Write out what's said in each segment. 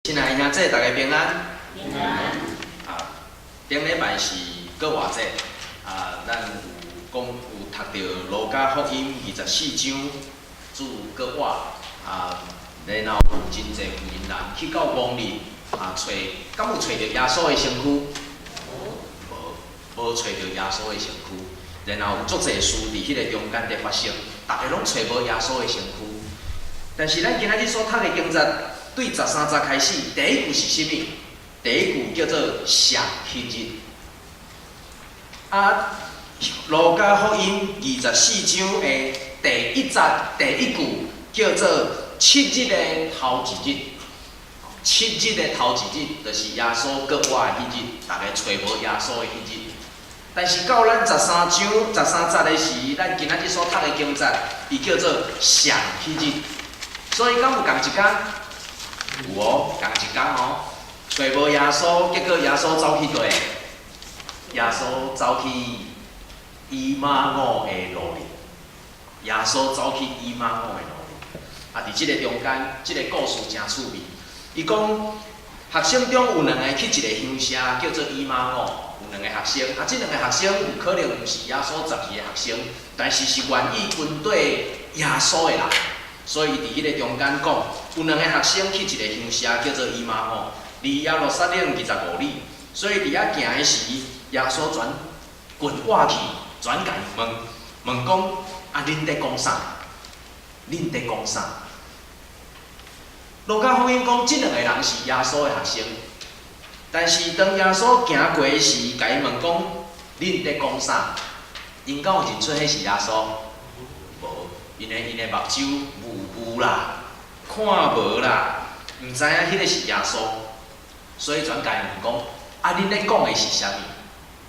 親愛的兄弟，大家平安。平安。啊，頂禮拜是復活節，啊，咱有講有讀著路加福音24章主復活，啊，然後有真濟婦人去到墓裡啊，揣，敢有揣著耶穌的身軀？無，無揣著耶穌的身軀。然後有足濟事佇彼个中間佇發生，逐家攏揣無耶穌的身軀。但是咱今仔日所讀的經節，對13節開始，第一句是啥物？第一句叫做上彼日。啊，路加福音二十四章的第一節第一句叫做七日的頭一日。七日的頭一日，就是耶穌復活的彼日，逐家揣無耶穌的彼日。但是到咱十三章十三節的時，咱今仔日所讀的經節，伊叫做上彼日。所以敢有仝一工？有哦，仝一工哦。揣無耶穌，結果耶穌走去佗？耶穌走去以馬忤的路裡。耶穌走去以馬忤的路裡。啊，佇這个中間，這个故事誠趣味。伊講學生中有兩个去一个鄉社，叫做以馬忤。有兩个學生，啊，這兩个學生有可能毋是耶穌12個學生，但是是願意跟綴耶穌的人。所以伊佇彼个中間講，有兩個學生去一个鄉社叫做以馬忤，離耶路撒冷25里。所以佇遐行的時，耶穌轉近倚去，轉共𪜶問問講：啊，恁佇講啥？恁佇講啥？路加福音講，這兩个人是耶穌的學生，但是當耶穌行過的時，共𪜶問講：恁佇講啥？𪜶敢有認出彼是耶穌？無。因為𪜶的目睭霧霧啦，看無啦，毋知影彼个是耶穌，所以轉共𪜶問講：啊，恁咧講的是啥物？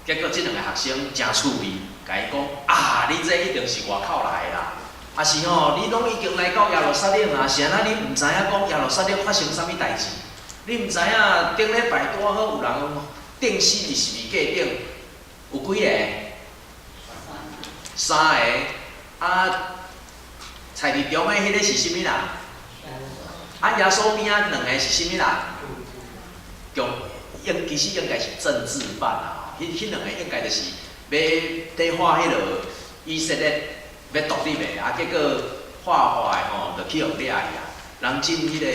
結果這兩個學生誠趣味，共伊講：啊，你這一定是外口來的啦，啊是吼，你攏已經來到耶路撒冷啊，是按怎你毋知影講耶路撒冷發生啥物代誌？你毋知影頂禮拜拄好有人釘死佇十字架頂，有幾个？三个。啊，菜市場的彼个是啥物人？啊，耶穌邊仔兩个是啥物人？共應其實應該是政治犯啊！彼兩个應該就是欲佇畫彼落以色列欲獨立的，啊，結果畫畫的吼，就去予掠去啊！人進彼个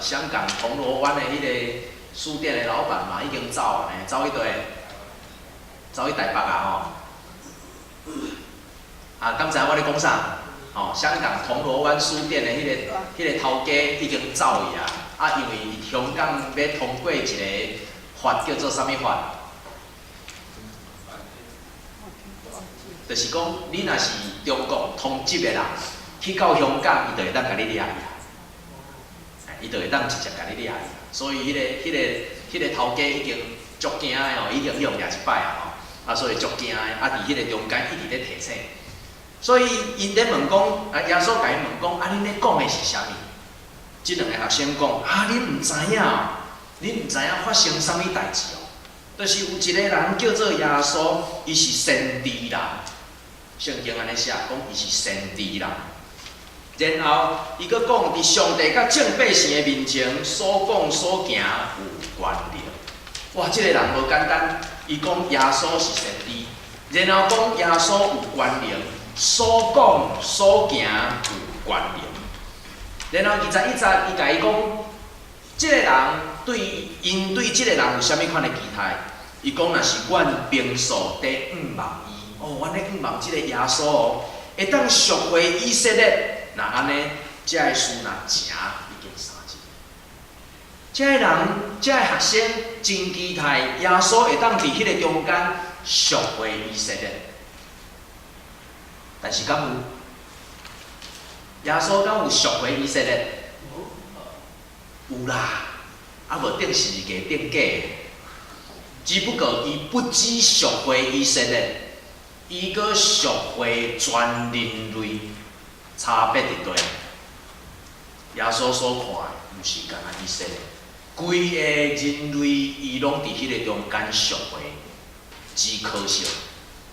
香港銅鑼灣的彼个書店的老闆嘛，已經走啊呢，走去佗？走去台北啊吼！啊，敢知影我咧講啥？吼，香港銅鑼灣書店的彼个頭家已經走去啊！啊，因為佇香港欲通過一個法叫做啥物法？就是講，你若是中國通緝的人，去到香港，伊就會當共你掠去啊！伊就會當直接共你掠去。所以彼个頭家已經足驚的哦，已經去予掠一擺啊吼！啊，所以足驚的，啊，佇彼个中間一直咧提醒。所以𪜶咧問講，啊，耶穌共𪜶問講，啊，恁咧講的是啥物？這兩个學生講，啊，恁毋知影，恁毋知影發生啥物代誌哦？就是有一個人叫做耶穌，伊是先知人。聖經按呢寫，講伊是先知人。然後伊閣講，佇上帝佮眾百姓的面前所講所行有權能。哇，這个人無簡單。伊講耶穌是先知，然後講耶穌有權能，所講所行有權能。然後21節，伊共伊講，這个人對𪜶對這个人有啥物款的期待？伊講若是阮平素佇向望伊，哦，阮咧向望這个耶穌哦，會當贖回以色列。若按呢，這个事若成已經3日。這个人，這个學生真期待耶穌會當佇彼个中間贖回以色列。但是敢有？耶穌敢有贖回以色列？有啦，啊無釘十字架釘假的。只不過伊不只贖回以色列，伊閣贖回全人類，差別佇佗？耶穌所看的，毋是干焦以色列，規个人類伊攏佇彼个中間贖回。只可惜，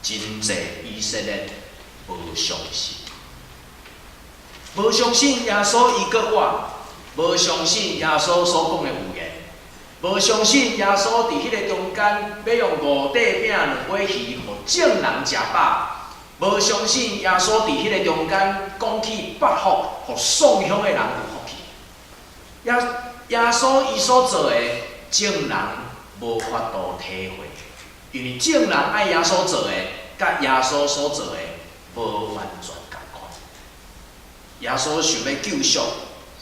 真濟以色列無相信，無相信耶穌伊閣活，無相信耶穌所講的預言，無相信耶穌佇彼个中間欲用五塊餅兩尾魚，予眾人食飽，無相信耶穌佇彼个中間講起八福，予喪鄉的人有福氣。耶穌伊所做的，眾人無法度體會，因為眾人愛耶穌做的，佮耶穌所做的無完全仝款。耶穌想欲救贖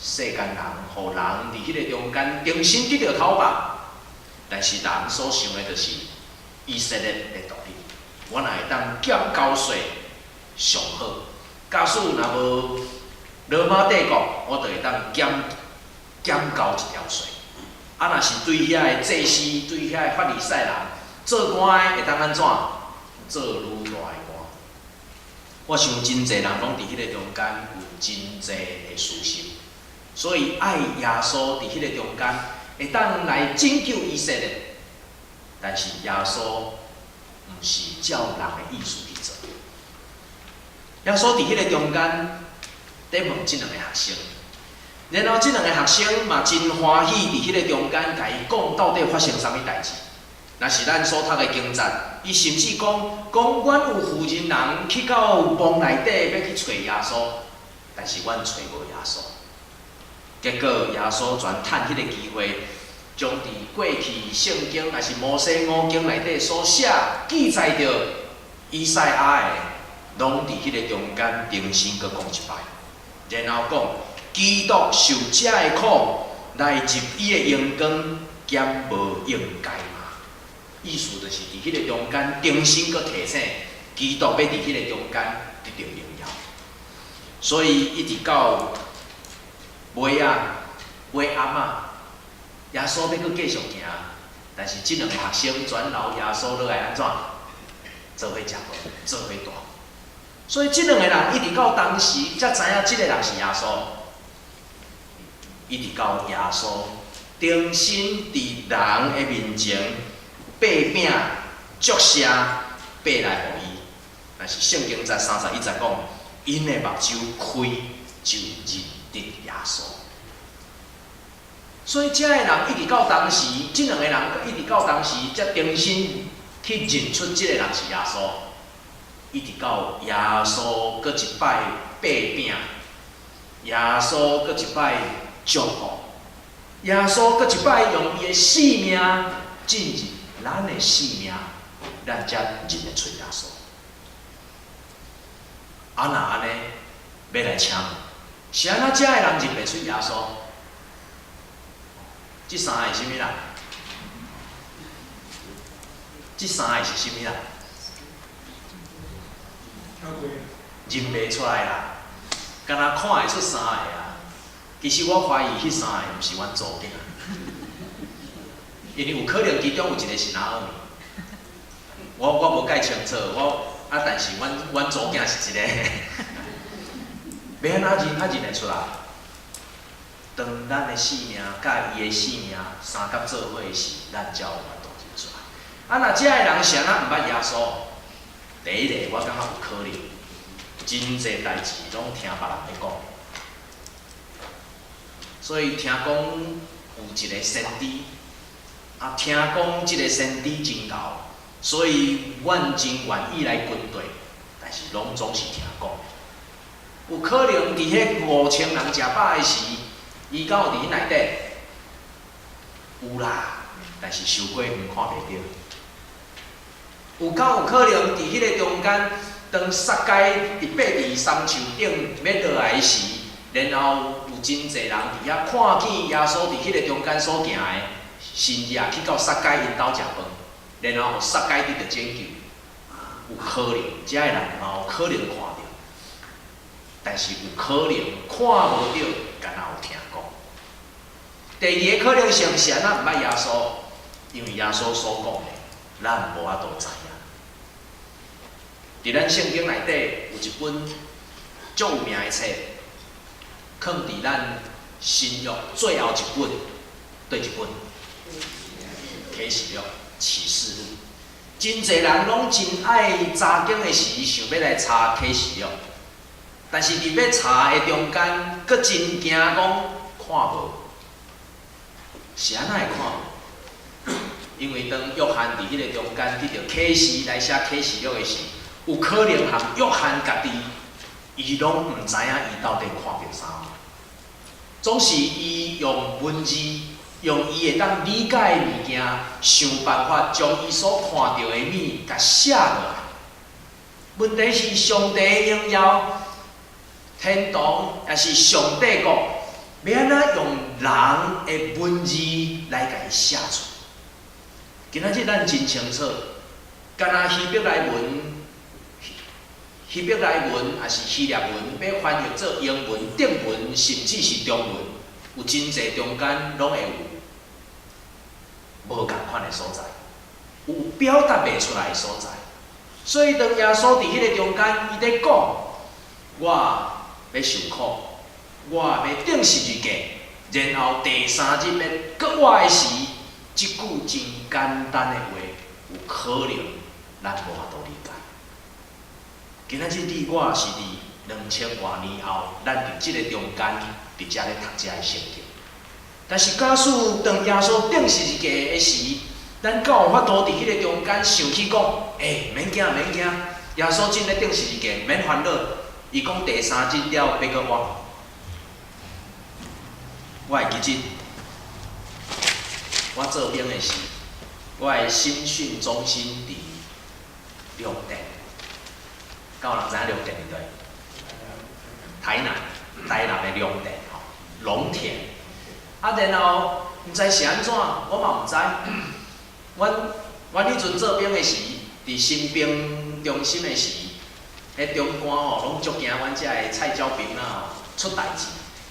世間人，予人佇彼个中間重新得著頭目，但是人所想的就是以色列的獨立。我若會當減交稅上好，假使若無羅馬帝國，我就會當減交一條稅。啊，若是對遐的祭司、對遐的法利賽人做官的會當按怎？做愈大的官。我想真濟人攏佇彼个中間有真濟的私心，所以愛耶穌佇彼个中間會當來拯救以色列，但是耶穌毋是照人的意思去做。耶穌佇彼个中間咧問這兩个學生，然後這兩个學生嘛真歡喜佇彼个中間共伊講到底發生啥物代誌。若是咱所讀的經節，伊甚至講講阮有婦人人去到墓內底欲去揣耶穌，但是阮揣無耶穌。結果耶穌全趁彼个機會，將佇過去聖經，若是摩西五經內底所寫記載著以賽亞的，攏佇彼个中間重新閣講一擺，然後講基督受這个苦來入伊的榮光，敢無應該嗎？意思就是佇彼个中間重新閣提醒基督欲佇彼个中間得著榮耀，所以一直到尾仔尾暗仔，耶穌欲閣繼續行，但是這兩个學生全留耶穌落來按怎？做伙食飯，做伙蹛。所以這兩个人一直到當時才知影這个人是耶穌，一直到耶穌重新佇人的面前擘餅、祝謝，擘來予伊。但是聖經在31節講，𪜶的目睭開就認得耶穌。所以這个人一直到當時，這兩个人一直到當時才重新去認出這个人是耶穌。一直到耶穌閣一擺擘餅，耶穌閣一擺祝福，耶穌閣一擺用伊的性命進入咱的性命，咱才認得出耶穌。啊，若按呢，欲來請問，是按怎遮的人認袂出耶穌？這三个是啥物人？這三个是啥物人？認袂出來啦，敢若看會出三個啊。其實我懷疑彼三个毋是阮祖囝，因為有可能其中有一个是拿俄米，我無蓋清楚，我啊，但是阮祖囝是一個，欲按怎認啊認會出來？當咱的性命佮伊的性命相佮做伙時，咱才有法度認出來。啊，若遮的人是按怎毋捌耶穌？第一个，我感覺有可能，真濟代誌攏聽別人咧講，所以聽講有一个先知，啊，聽講這个先知真𠢕，所以阮真願意來跟綴，但是攏總是聽講。有可能佇彼5000人食飽的時，伊敢有佇彼內底？有啦，但是傷過遠看袂著。有敢有可能佇彼个中間，當撒該佇爬佇桑樹頂欲落來時，然後有真濟人佇遐看見耶穌佇彼个中間所行的，甚至也去到撒該𪜶兜食飯，然後予撒該得著拯救。有可能，遮的人嘛有可能看著，但是有可能看無著，敢若有聽講。第二个可能性是按怎毋捌耶穌？因為耶穌所講的，咱無法度知影。佇咱聖經內底有一本足有名的冊，囥佇咱新約最後一本，佗一本？啟示錄、啟示錄。真濟人攏真愛查經的時，想欲來查啟示錄，但是佇欲查的中間，閣真驚講看看無，是按怎會看無？因為當約翰佇彼个中間得著啟示來寫啟示錄的時，有可能含約翰家己，伊攏毋知影伊到底看著啥。總是伊用文字，用伊會當理解的物件，想辦法將伊所看著的物共寫落來。問題是上帝的榮耀，天堂抑是上帝國，欲按怎用人的文字來共伊寫出？今仔日咱真清楚，敢若希伯來文、希伯來文抑是希臘文，欲翻譯做英文、德文，甚至是中文，有真濟中間攏會有無仝款的所在，有表達袂出來的所在。所以當耶穌佇彼个中間，伊咧講：我欲受苦，我欲釘十字架，然後第三日欲閣活的時，這句真簡單的話，有可能咱無法度理解。今仔日你我是佇2000外年後，咱佇這个中間，佇遮咧讀這个聖經。但是假使當耶穌釘十字架的時，咱敢有法度佇彼个中間想起講，欸，免驚免驚，耶穌真咧釘十字架，免煩惱。伊講第三日了欲閣活。我會記得，我做兵的時，我的新訓中心佇龍田，敢有人知影龍田佇佗？台南，台南的龍田吼，龍田。啊，然後毋知是按怎，我嘛毋知。阮彼陣做兵的時，佇新兵中心的時，彼長官吼攏足驚阮遮的菜鳥兵仔吼出代誌，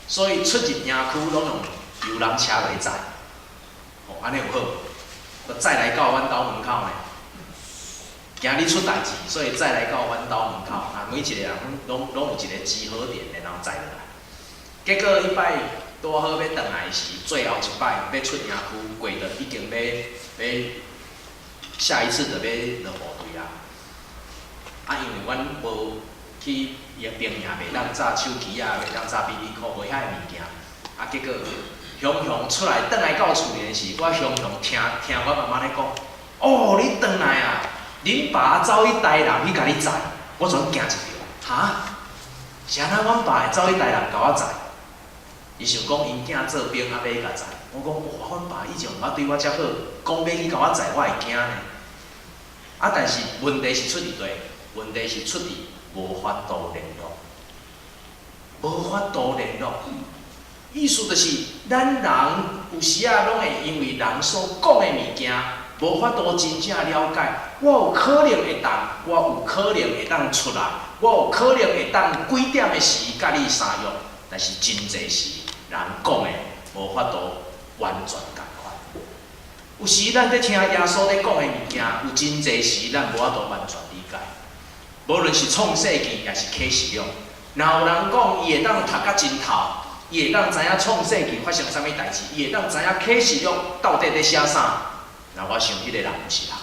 所以出入營區攏用遊覽車來載。吼，按呢有好，閣載來到阮兜門口呢。驚你出代誌，所以載來到阮兜門口。啊，每一个人攏有一个集合點，然後載落來。結果彼擺拄好欲轉來時，最後一擺欲出營區，過著已經欲欲下一次就欲落部隊啊。啊，因為阮無去兵營，袂當紮手機啊，袂當紮 BB call，無遐个物件。啊，結果雄雄出來轉來到厝裡時，我雄雄聽聽我媽媽咧講：哦，你轉來啊！恁爸走去台南去共你載，我全驚一跳。哈？是按怎？阮爸會走去台南共我載？伊想講𪜶囝做兵啊，欲去共載。我講哇，阮爸以前毋捌對我遮好，講欲去共我載，我會驚呢。啊，但是問題是出佇佗？問題是出佇無法度聯絡，無法度聯絡。意思就是，咱人有時仔攏會因為人所講的物件，無法度真正了解。我有可能會當，我有可能會當出來，我有可能會當幾點的時佮你相約，但是真濟時人講的無法度完全仝款。有時咱咧聽耶穌咧講的物件，有真濟時咱無法度完全理解。無論是創世記，抑是啟示錄，若有人講伊會當讀甲真透，伊會當知影創世記發生啥物代誌，伊會當知影啟示錄到底咧寫啥，那我想彼个人毋是人。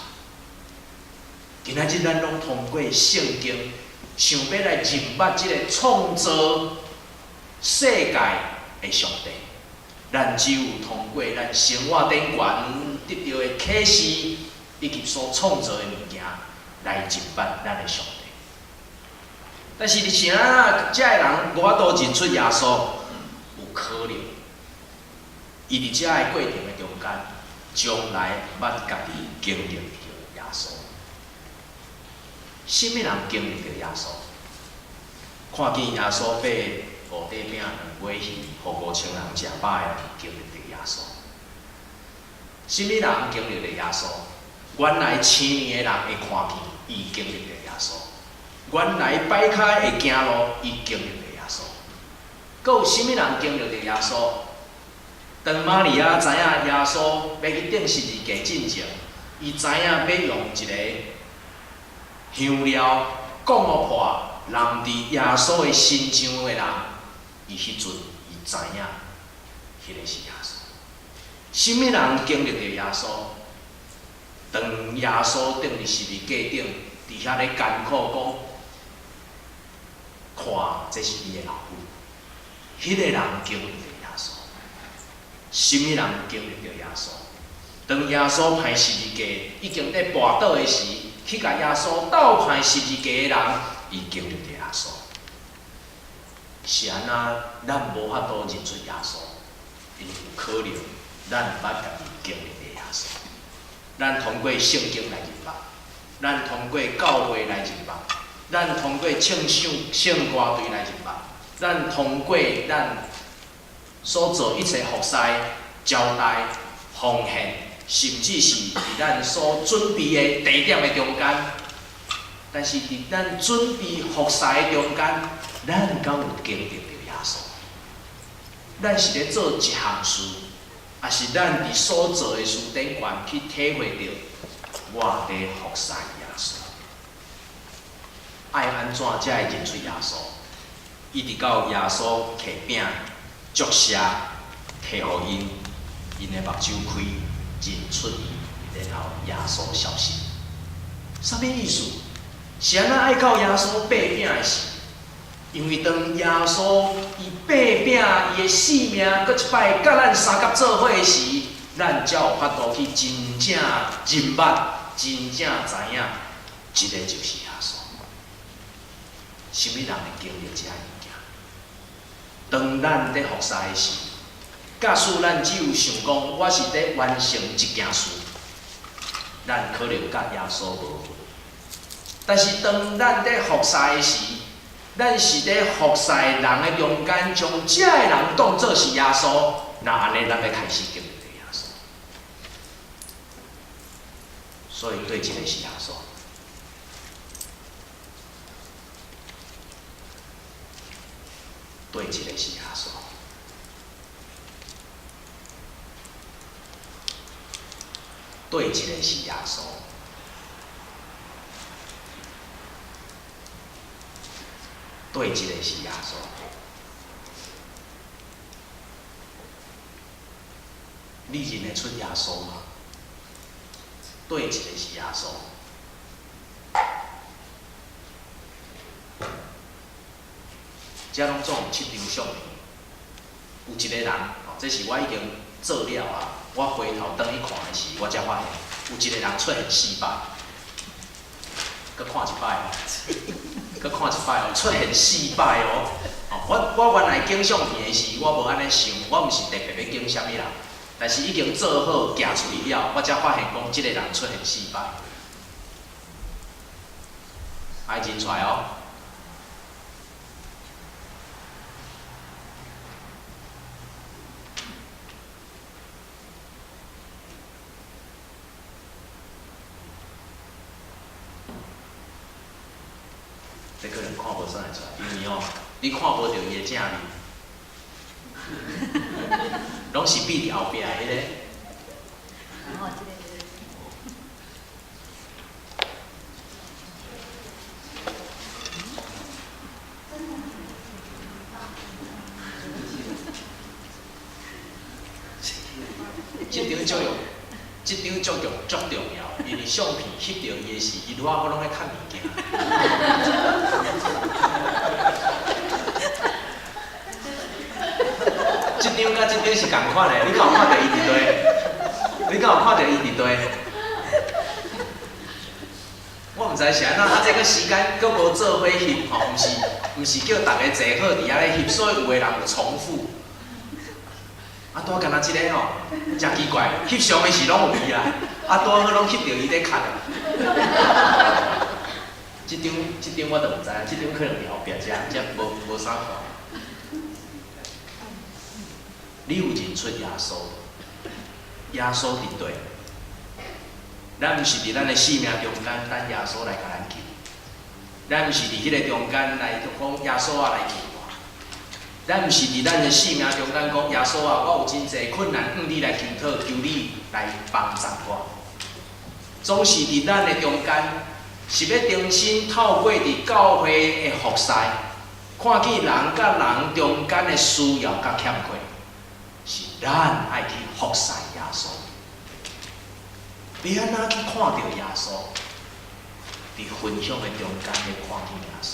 今仔日咱攏通過聖經，想欲來認捌這個創造世界的上帝。咱只有通過咱生活頂懸得著的啟示，以及所創造的物件，來認捌咱的上帝。但是你是按怎，遮个人無法度認出耶穌，有可能，伊佇遮个過程的中間，從來毋捌家己經歷著耶穌。啥物人經歷著耶穌？看見耶穌擘五塊餅兩尾魚，予5000人食飽的人經歷著耶穌。啥物人經歷著耶穌？原來青年的人會看見，伊經歷著耶穌。原來擺跤會行路，伊經歷著耶穌。閣有啥物人經歷著耶穌？當瑪利亞知影耶穌欲去釘十字架進前，伊知影欲用一个香料降予破，淋佇耶穌的身上的人，伊彼陣伊知影，彼个是耶穌。啥物人經歷著耶穌？當耶穌釘佇十字架頂，佇遐咧艱苦講，看，這是你的老母。彼个人經歷著耶穌。啥物人經歷著耶穌？當耶穌攀十字架已經佇跋倒的時，去共耶穌鬥攀十字架的人，伊經歷著耶穌。是按怎？咱無法度認出耶穌，因為有可能咱毋捌家己經歷過耶穌。咱通過聖經來認捌，咱通過教會來認捌，咱通過唱首聖歌隊來認捌，咱通過咱所做一切服侍、招待、奉獻，甚至是佇咱所準備的地點的中間，但是佇咱準備服侍的中間，咱敢有經歷著耶穌？咱是咧做一項事，抑是咱佇所做的事頂懸去體會著我佇服侍耶穌？愛按怎才會認出耶穌？一直到耶穌提餅、祝謝，提予𪜶，𪜶的目睭開，認出伊，然後耶穌消失。啥物意思？是按怎愛到耶穌擘餅的時？因為當耶穌伊擘餅，伊的性命閣一擺佮咱相佮做伙的時，咱才有法度去真正認捌、真正知影，這个就是耶穌。啥物人會經歷這个物件？當咱佇服侍的時，假使咱只有想講我是佇完成一件事，咱可能佮耶穌無份。但是當咱佇服侍的時，咱是佇服侍人的中間，將這个人當做是耶穌，那按呢，咱欲開始經歷著耶穌。所以佗一个是耶穌？佗一个是耶穌？佗一个是耶穌？佗一个是耶穌？你認得出耶穌嗎？佗一個是耶穌？這攏總有七張相片，有一個人，哦，這是我已經做了啊。我回頭轉去看的時，我才發現有一個人出現四擺，閣看一擺哦，閣看一擺哦，出現四擺哦。哦，我原來揀相片的時，我無按呢想，我毋是特別欲揀啥物人，但是已經做好寄出去了，我才發現講這個人出現四擺，愛認出來哦。這可能看無啥會出來，因為吼，你看無著伊的正面，攏是避佇後壁的彼個。這張足用，這張足重足重要，因為相片翕著伊的時，伊拄仔好攏咧崁物件。這張佮這張是仝款的，你敢有看著伊佇佗？你敢有看著伊佇佗？我毋知是按怎，啊，這个時間閣無做伙翕吼，毋是叫逐个坐好佇遐咧翕，所以有的人有重複。啊，拄仔敢若這個吼，誠奇怪，翕相的時攏有伊啦，啊，拄仔好攏翕著伊咧崁。這張這張我就毋知影，這張可能佇後壁遮，遮無啥看。你有認出耶穌？耶穌佇佗？咱毋是佇咱的性命中間等耶穌來共咱救，咱毋是佇彼個中間來講耶穌啊來救我，咱毋是佇咱的性命中間講耶穌啊，我有真濟困難，向你來求討，求你來幫助我。總是佇咱的中間，是欲重新透過佇教會的服侍，看見人佮人中間的需要佮欠缺，是咱愛去服侍耶穌。欲按怎去看著耶穌？佇分享的中間咧看見耶穌。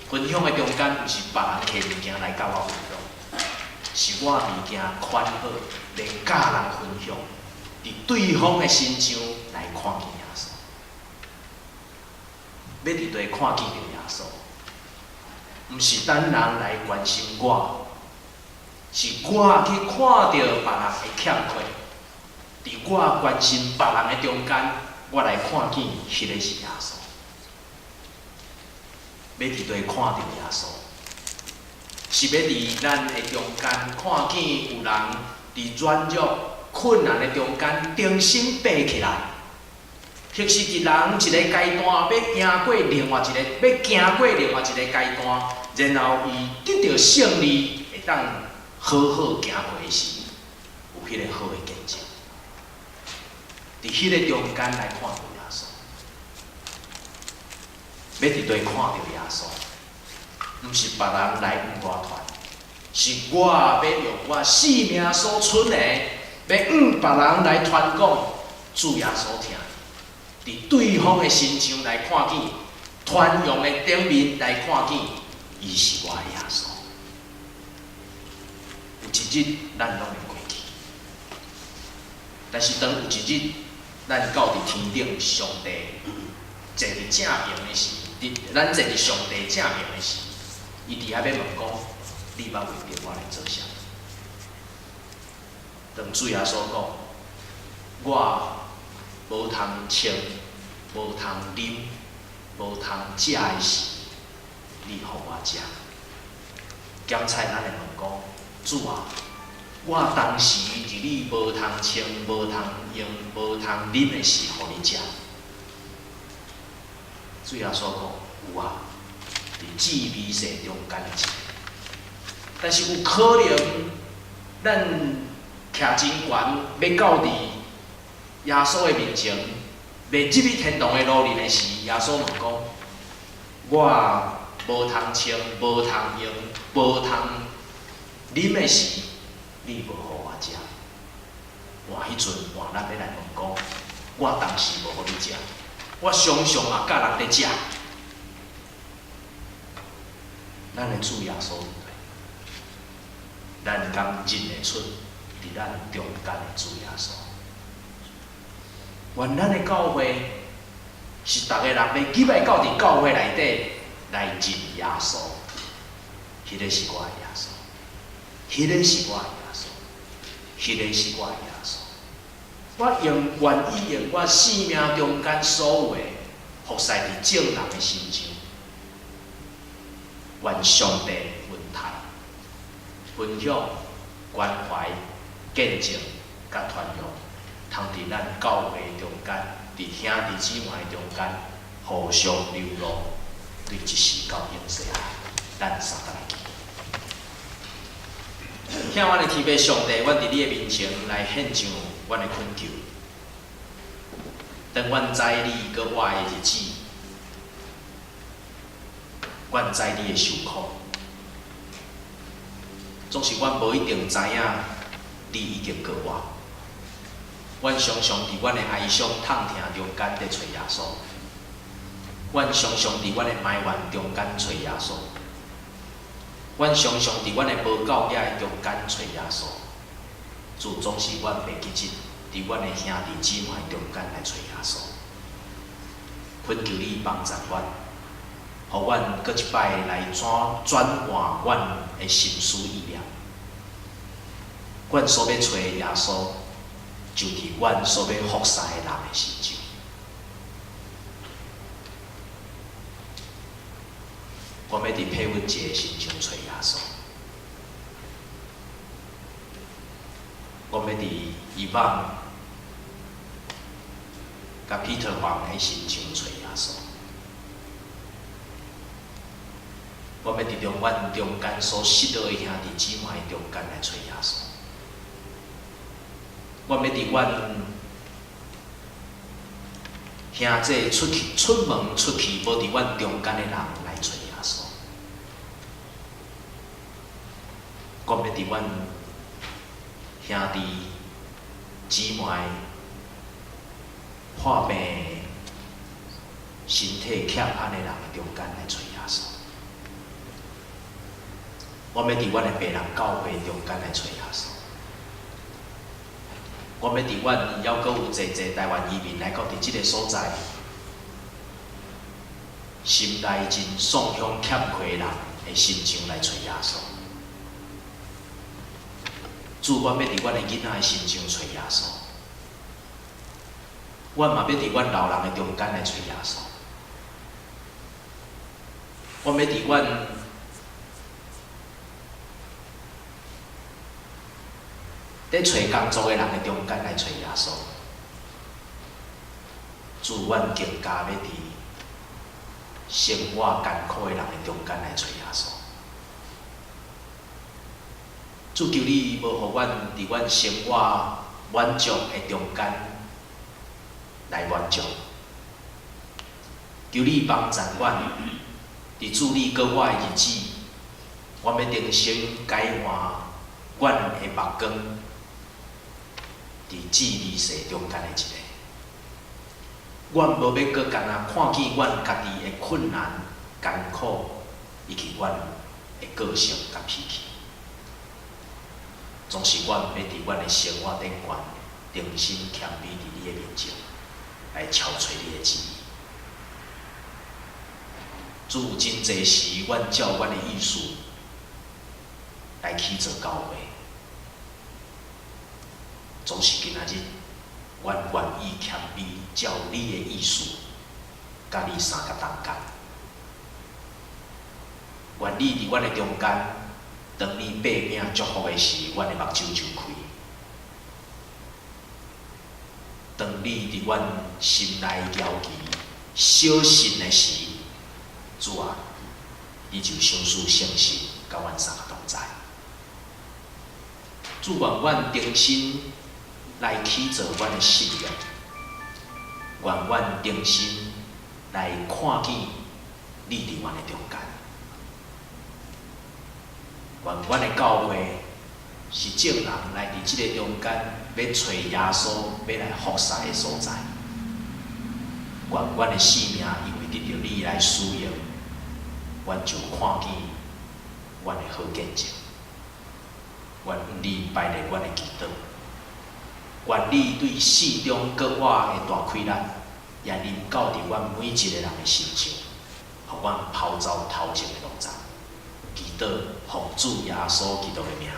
分享的中間，毋是別人提物件來佮我分享，是我物件款好，來佮人分享，佇對方的身上來看見耶穌，欲佇佗看見著耶穌，毋是等人來關心我，是我去看著別人的欠缺，佇我關心別人的中間，我來看見彼个是耶穌，欲佇佗看著耶穌，是欲佇咱的中間看見有人佇軟弱困難的中間重新爬起來，或是佇人一个階段欲贏過另外一個，欲行過另外一个階段，然後伊得著勝利，會當好好行過的時，有彼个好的見證。佇彼个中間來看著耶穌，欲佇佗看著耶穌，毋是別人來向我傳，是我欲用我性命所剩的，欲向別人來傳講主耶穌疼伊，佇對方的身上來看見，傳揚的頂面來看見，伊是我的耶穌。有一日，咱攏會過去，但是當有一日，咱到佇天頂，上帝坐佇正爿的時，佇咱坐佇上帝正爿的時，伊佇遐欲問講：你捌為著我來做啥？當主耶穌講：我無通穿，無通啉，無通食的時，你予我食。檢菜咱會問講：主啊，我當時佇你無通穿、無通用、無通啉的時，予你食。主耶穌講：有啊，佇至微細中間的一個。但是有可能，咱徛真懸，欲到佇耶穌的面前，欲入去天堂的路裡的時，耶穌問講：我無通穿、無通用、無通啉的時，你無予我食。換彼陣，換咱欲來問講：我當時無予你食，我常常嘛佮人佇食。咱的主耶穌佇佗，咱敢認會出佇咱中間的主耶穌？願咱的教會是逐个人欲入來到佇教會內底來認耶穌，彼个是我的耶穌，彼个是我的耶穌，彼个是我的耶穌。我用願意用我生命中間所有的，服侍佇眾人的身上。願上帝恩待、分享、關懷、見證、佮傳揚，通佇咱教會中間，佇兄弟姊妹中間互相流露，對一世到永世啊！咱相共來祈禱。疼阮的天父上帝，阮佇你的面前來獻上阮的懇求。當阮知你閣活的日子，阮知你的受苦，總是阮無一定知影你已經閣活。阮常常佇阮的哀傷痛疼中間佇揣耶穌，阮常常佇阮的埋怨中間揣耶穌，阮常常佇阮的無夠額的中間揣耶穌。主總是阮袂記得，佇阮的兄弟姊妹中間來揣耶穌。懇求你幫助阮，予阮閣一擺來轉轉換阮的心思意念。阮所欲揣的耶穌，就佇阮所欲服侍的人的身上。我欲佇佩文姐的身上揣耶穌，我欲佇伊望佮彼得黃的身上揣耶穌，我欲佇著阮中間所失落的兄弟姊妹中間來揣耶穌，我欲佇阮兄弟出去出門出去無佇阮中間的人來揣耶穌，我欲佇阮兄弟姊妹破病、身體欠安的人中間來揣耶穌。阮欲佇阮的白人教會中間來揣耶穌。阮欲佇阮猶閣有濟濟台灣移民來到佇這个所在，心內真喪鄉欠缺的人的心情來揣耶穌。主，阮欲佇阮的囡仔的身上揣耶穌。阮嘛欲佇阮老人的中間來揣耶穌。阮欲佇阮佇揣工作的人的中間來揣耶穌。主，阮更加欲佇生活艱苦的人的中間來揣耶穌。主，求你無予阮佇阮生活滿足的中間來滿足。求你幫助阮，佇主你閣我的日子，阮欲重新改換阮的目光，佇主離世中間的一个。阮無欲閣干焦看見阮家己的困難、艱苦，以及阮的個性佮脾氣。總是阮欲佇阮的生活頂懸，重新謙卑佇你的面前，來敲揣你的旨意。主，真濟時，阮照阮的意思來去做教會，總是今仔日，阮願意謙卑，照你的意思，佮你相佮同工。願你佇阮的中間，當你擘餅祝福的時，阮的目睭就開；當你佇阮心內搖旗小信的時，主啊，你就賞賜聖神佮阮三个同在。主，願阮重新來起造阮的信仰，願阮重新來看見你佇阮的中間。願阮的教會是眾人來佇這个中間欲揣耶穌、欲來服侍的所在。願阮的生命因為得著你來使用，阮就看見阮的好見證。願你排列阮的祈禱，願你對四中閣我的大氣力，也臨到佇阮每一个人的身上，予阮跑走頭前的路障。祈禱奉主耶穌基督的名。